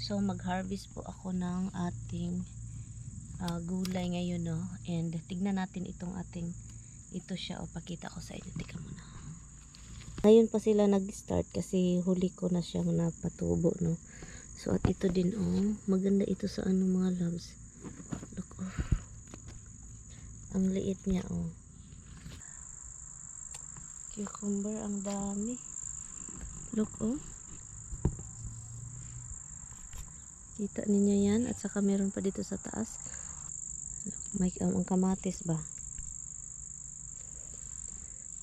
So mag-harvest po ako ng ating gulay ngayon, no? And tignan natin itong ating, ito siya, o pakita ko sa inyo. Tika muna. Ngayon pa sila nag-start kasi huli ko na siyang napatubo, no? So at ito din, maganda ito sa ano mga loves. Look, ang liit niya, cucumber, ang dami. Look, kita ninyo yan. At saka meron pa dito sa taas. May ang kamatis ba?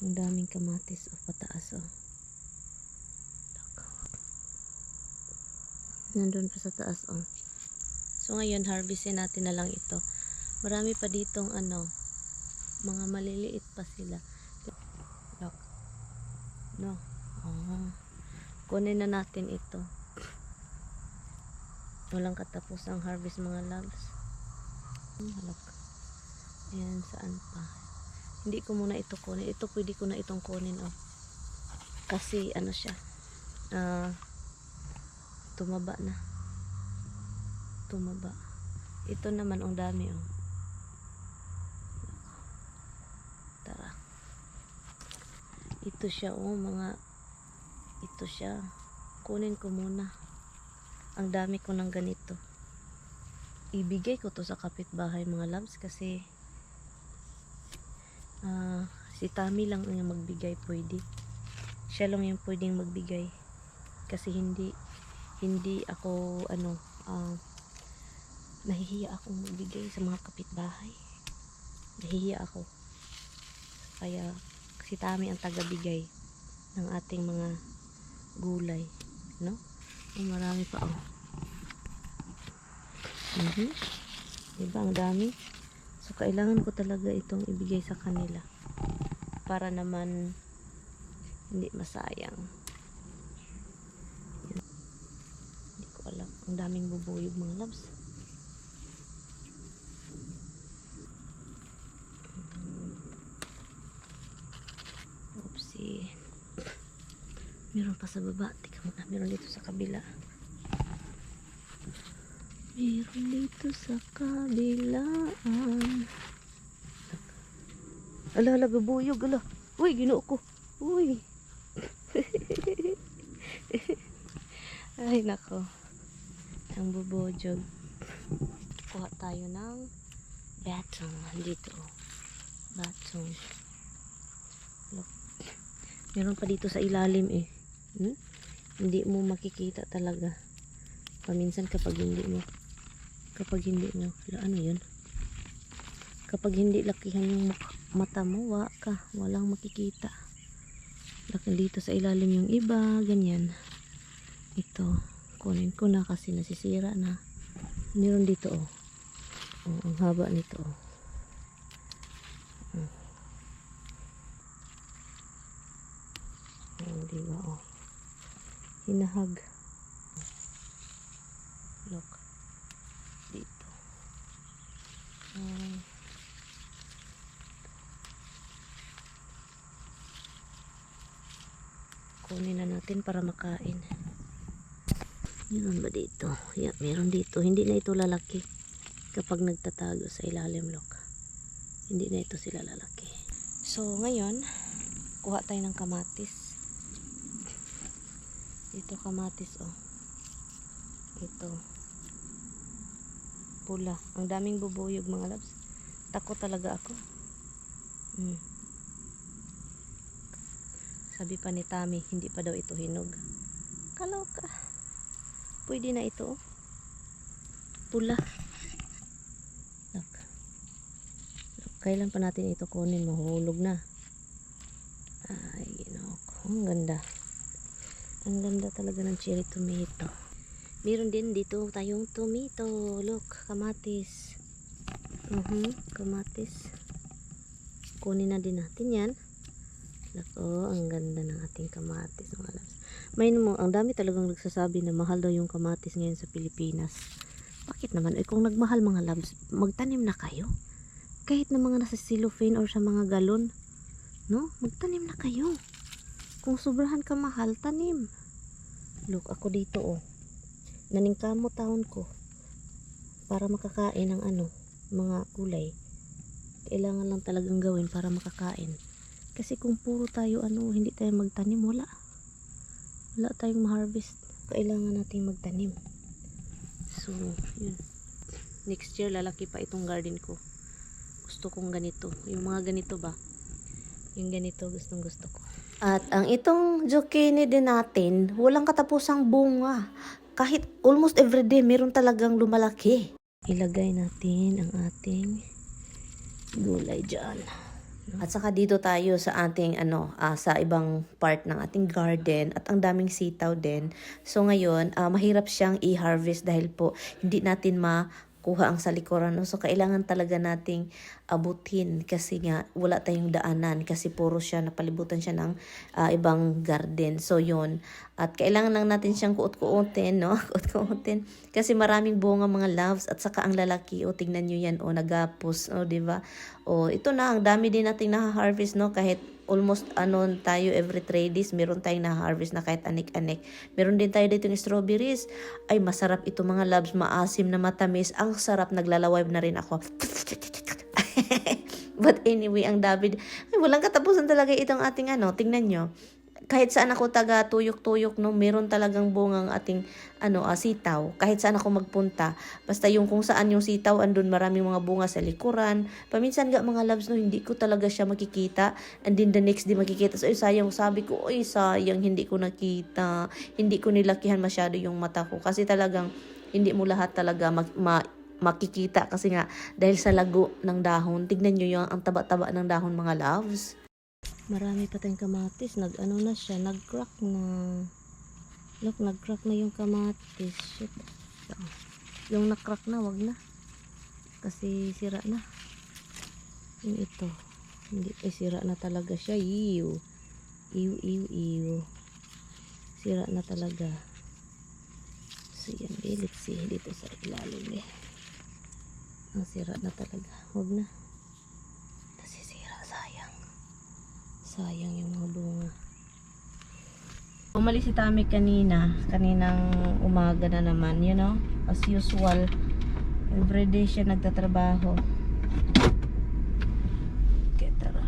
Ang daming kamatis pataas. Nandun pa sa taas. So ngayon harvestin natin na lang ito. Marami pa ditong mga maliliit pa sila. Look. No. Kunin na natin ito. Walang katapos ang harvest mga loves. Look. Ayan, saan pa? Hindi ko muna ito kunin. Ito pwede ko na itong kunin, kasi ano siya, tumaba na. Tumaba. Ito naman ang dami, Tara. Ito siya, ito siya. Kunin ko muna. Ang dami ko ng ganito. Ibigay ko to sa kapitbahay mga loves kasi si Tami lang ang magbigay pwede. Siya lang yung pwedeng magbigay kasi hindi ako nahihiya akong magbigay sa mga kapitbahay. Nahihiya ako. Kaya si Tami ang tagabigay ng ating mga gulay, no? Marami pa, diba ang dami? So kailangan ko talaga itong ibigay sa kanila para naman hindi masayang. Hindi ko alam, ang daming bubuyog mga loves. Oopsie. Meron pa sa baba. Tika muna, meron dito sa kabila. Meron dito sa kabilaan. Ala, bubuyog, ala. Uy, ginoo ko. Uy. Ay, nako. Ang bubujog. Kuha tayo ng batong. Dito, batong. Look. Meron pa dito sa ilalim, Hindi mo makikita talaga. Paminsan kapag hindi mo, ano yun? Kapag hindi lakihan yung mata mo, walang makikita. Laki dito sa ilalim yung iba, ganyan. Ito, kunin ko na kasi nasisira na. Meron dito, ang haba nito, diba, hinahag. Look dito, kunin na natin para makain. Meron ba dito? Yeah, meron dito. Hindi na ito lalaki kapag nagtatago sa ilalim. Look, hindi na ito sila lalaki. So ngayon kuha tayo ng kamatis. Ito kamatis, ito pula. Ang daming bubuyog mga loves. Takot talaga ako. Sabi pa ni Tami, hindi pa daw ito hinog. Kaloka. Pwede na ito, pula. Look. Kailan pa natin ito kunin? Mahulog na. Ay, ginoo ko. Ang ganda. Ang ganda talaga ng cherry tomato. Meron din dito tayong tomato. Look, kamatis. Kamatis. Kunin na din natin yan. Look, ang ganda ng ating kamatis. Ang dami talagang nagsasabi na mahal daw yung kamatis ngayon sa Pilipinas. Bakit naman? Kung nagmahal mga loves, magtanim na kayo. Kahit na mga nasa cellophane or sa mga galon. No? Magtanim na kayo. Kung sobrahan ka mahal, tanim. Look, ako dito, naningkamo taon ko para makakain ng mga gulay. Kailangan lang talagang gawin para makakain. Kasi kung puro tayo hindi tayo magtanim, wala tayong ma-harvest. Kailangan nating magtanim. So, yun. Next year, lalaki pa itong garden ko. Gusto kong ganito. Yung mga ganito ba? Yung ganito, gustong gusto ko. At ang itong zucchini din natin, walang katapusang bunga. Kahit almost everyday, meron talagang lumalaki. Ilagay natin ang ating gulay dyan. At saka dito tayo sa ating sa ibang part ng ating garden at ang daming sitaw din. So ngayon, mahirap siyang i-harvest dahil po hindi natin makuha ang salikuran. No? So kailangan talaga nating abutin kasi nga wala tayong daanan kasi puro siya, napalibutan siya ng ibang garden. So yun, at kailangan lang natin siyang kuot-kuotin, no? Kuot-kuotin kasi maraming bunga mga loves at saka ang lalaki, tingnan nyo yan, nagapos, diba? Ito na, ang dami din nating na-harvest, no? Kahit almost tayo every 3 days, meron tayong na-harvest na kahit anik-anik. Meron din tayo dito ng strawberries. Ay, masarap ito mga loves, maasim na matamis. Ang sarap, naglalaway na rin ako. But anyway, ang David, ay, walang katapusan talaga itong ating tingnan nyo. Kahit saan ako taga tuyok-tuyok, no, meron talagang bungang ating sitaw. Kahit saan ako magpunta, basta yung kung saan yung sitaw, andun maraming mga bunga sa likuran. Paminsan nga mga loves, no, hindi ko talaga siya makikita. And then the next day makikita. So, sayang, sabi ko, sayang, hindi ko nakita. Hindi ko nilakihan masyado yung mata ko. Kasi talagang, hindi mo lahat talaga makikita kasi nga dahil sa lago ng dahon. Tignan nyo yung ang taba-taba ng dahon mga loves. Marami pa tayong kamatis. Na siya, nag-crack na. Look, nag-crack na yung kamatis. Shit. Yung na-crack na, wag na. Kasi sira na. Yung ito. Hindi, sira na talaga siya. Ew. Sira na talaga. So yan, let's see. Dito sa ilalim ang sira na talaga. Wag na. Nasisira, sayang. Sayang yung mga bunga. Umalis si Tami kaninang umaga na naman, as usual. Everyday siya nagtatrabaho. Okay, tara.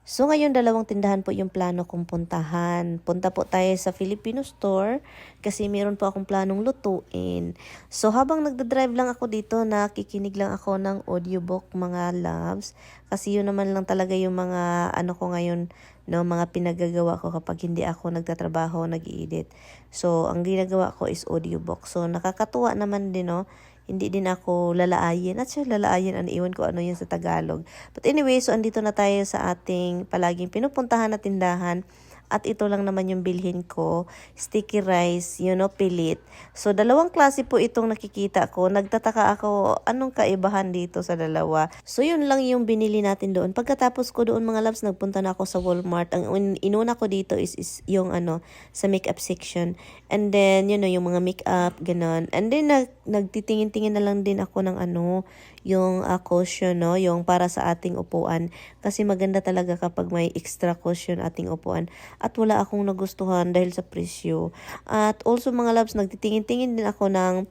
So ngayon, dalawang tindahan po yung plano kong puntahan. Punta po tayo sa Filipino store kasi meron po akong planong lutuin. So habang nagdadrive lang ako dito, nakikinig lang ako ng audiobook mga loves. Kasi yun naman lang talaga yung mga ko ngayon, no, mga pinagagawa ko kapag hindi ako nagtatrabaho, nag-i-edit. So ang ginagawa ko is audiobook. So nakakatuwa naman din, no. Hindi din ako lalaayin. At siya lalaayin, iwan ko yan sa Tagalog. But anyway, so andito na tayo sa ating palaging pinupuntahan na tindahan. At ito lang naman yung bilhin ko. Sticky rice, pilit. So, dalawang klase po itong nakikita ko. Nagtataka ako, anong kaibahan dito sa dalawa. So, yun lang yung binili natin doon. Pagkatapos ko doon, mga loves, nagpunta na ako sa Walmart. Ang inuna ko dito is yung sa makeup section. And then, yung mga makeup, ganon. And then, nagtitingin-tingin na lang din ako ng yung cushion, no? Yung para sa ating upuan. Kasi maganda talaga kapag may extra cushion ating upuan. At wala akong nagustuhan dahil sa presyo. At also mga loves, nagtitingin-tingin din ako ng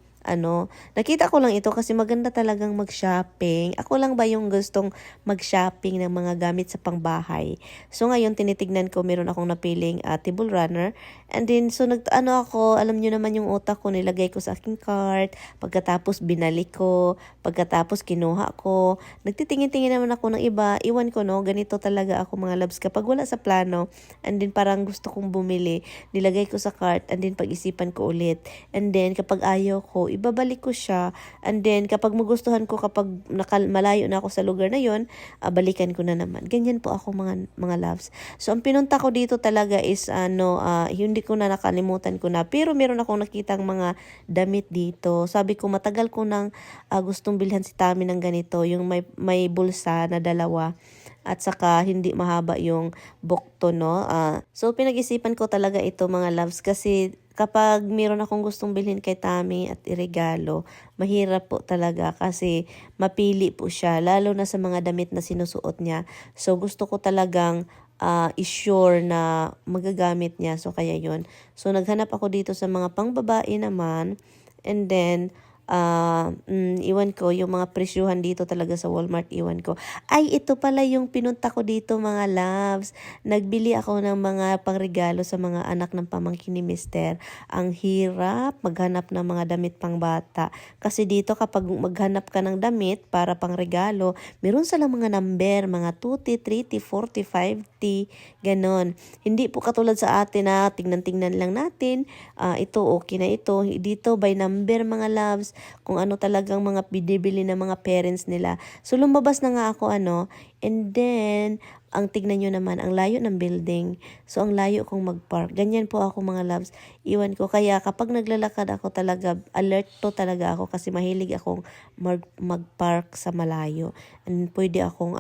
nakita ko lang ito kasi maganda talagang mag-shopping. Ako lang ba yung gustong mag-shopping ng mga gamit sa pangbahay? So ngayon, tinitignan ko, meron akong napiling table runner. And then, so ako, alam nyo naman yung utak ko, nilagay ko sa aking cart. Pagkatapos, binalik ko. Pagkatapos, kinuha ko. Nagtitingin-tingin naman ako ng iba. Iwan ko, no, ganito talaga ako mga loves. Kapag wala sa plano, and then parang gusto kong bumili, nilagay ko sa cart, and then pag-isipan ko ulit. And then, kapag ayaw ko, ibabalik ko siya. And then, kapag magustuhan ko, kapag malayo na ako sa lugar na yon, balikan ko na naman. Ganyan po ako mga loves. So, ang pinunta ko dito talaga is, hindi ko na nakalimutan ko na. Pero meron akong nakitang mga damit dito. Sabi ko, matagal ko nang gustong bilhan si Tami ng ganito. Yung may bulsa na dalawa. At saka, hindi mahaba yung bukto, no? So, pinag-isipan ko talaga ito mga loves kasi kapag meron akong gustong bilhin kay Tami at iregalo, mahirap po talaga kasi mapili po siya, lalo na sa mga damit na sinusuot niya. So gusto ko talagang i-sure na magagamit niya. So kaya yun. So naghanap ako dito sa mga pangbabae naman. And then, iwan ko, yung mga presyuhan dito talaga sa Walmart, iwan ko. Ay, ito pala yung pinunta ko dito mga loves. Nagbili ako ng mga pangregalo sa mga anak ng pamangkin ni Mister. Ang hirap maghanap ng mga damit pang bata. Kasi dito kapag maghanap ka ng damit para pangregalo, meron silang mga number, mga 2T, 3T, 4T, 5T, ganon. Hindi po katulad sa atin na tingnan-tingnan lang natin, ito okay na ito. Dito by number mga loves, kung ano talagang mga binibili ng mga parents nila. So lumabas na nga ako and then ang tignan nyo naman, ang layo ng building. So ang layo kong mag-park. Ganyan po ako mga loves. Iwan ko. Kaya kapag naglalakad ako talaga, alert to talaga ako kasi mahilig akong mag-park sa malayo. And pwede akong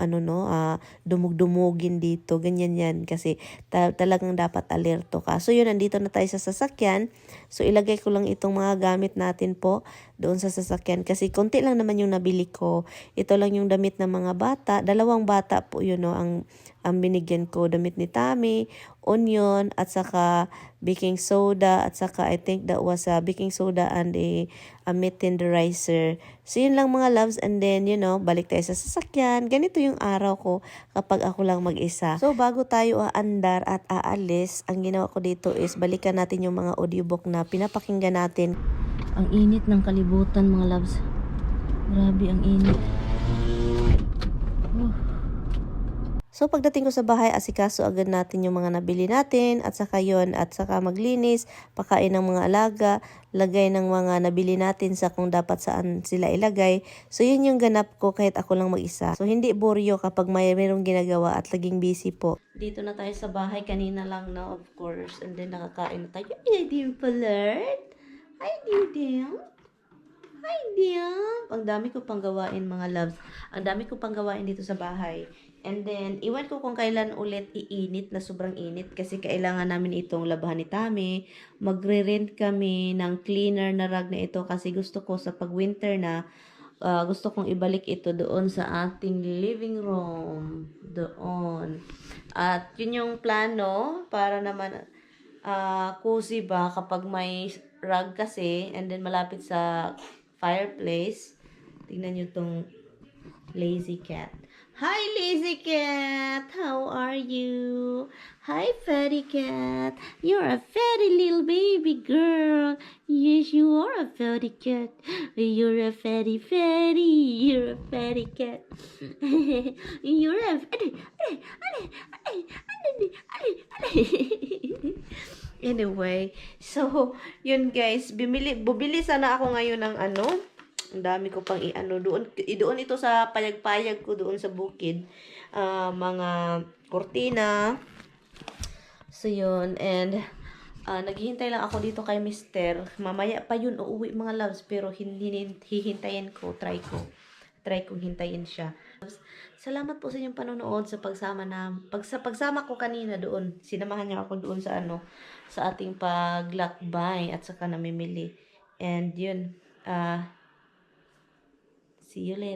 dumug-dumugin dito. Ganyan yan kasi talagang dapat alerto ka. So yun, nandito na tayo sa sasakyan. So ilagay ko lang itong mga gamit natin po doon sa sasakyan kasi konti lang naman yung nabili ko. Ito lang yung damit ng mga bata. 2 bata po yun ang binigyan ko. Damit ni Tami, onion, at saka baking soda, at saka I think that was a baking soda and a meat tenderizer. So yun lang mga loves, and then balik tayo sa sasakyan. Ganito yung araw ko kapag ako lang mag-isa. So bago tayo aandar at aalis, ang ginawa ko dito is balikan natin yung mga audiobook na pinapakinggan natin. Ang init ng kalibutan mga loves. Grabe ang init. So pagdating ko sa bahay, asikaso agad natin yung mga nabili natin at saka maglinis, pakain ng mga alaga, lagay ng mga nabili natin sa kung dapat saan sila ilagay. So yun yung ganap ko kahit ako lang mag-isa. So hindi boryo kapag mayroong ginagawa at laging busy po. Dito na tayo sa bahay, kanina lang na of course, and then nakakain na tayo. Ay, dear Palert! Hi, dear. Hi, dear! Ang dami ko pang gawain mga loves. Ang dami ko pang gawain dito sa bahay. And then, iwan ko kung kailan ulit iinit na sobrang init kasi kailangan namin itong labahan ni Tami. Magre-rent kami ng cleaner na rug na ito kasi gusto ko sa pag-winter na gusto kong ibalik ito doon sa ating living room. Doon. At yun yung plano para naman cozy ba kapag may rug kasi and then malapit sa fireplace. Tingnan nyo tong lazy cat. Hi, lazy cat! How are you? Hi, fatty cat! You're a fatty little baby girl! Yes, you are a fatty cat! You're a fatty! You're a fatty cat! You're a fatty! Anyway, so, yun guys, bubili sana ako ngayon ng ang dami ko pang doon ito sa payag-payag ko doon sa bukid, mga kortina. So yun, and naghihintay lang ako dito kay Mister. Mamaya pa yun uuwi mga loves, pero hihintayin ko, try kong hintayin siya. Salamat po sa inyong panonood sa pagsama ko kanina doon. Sinamahan niya ako doon sa sa ating paglakbay at saka namimili. And yun, see you later.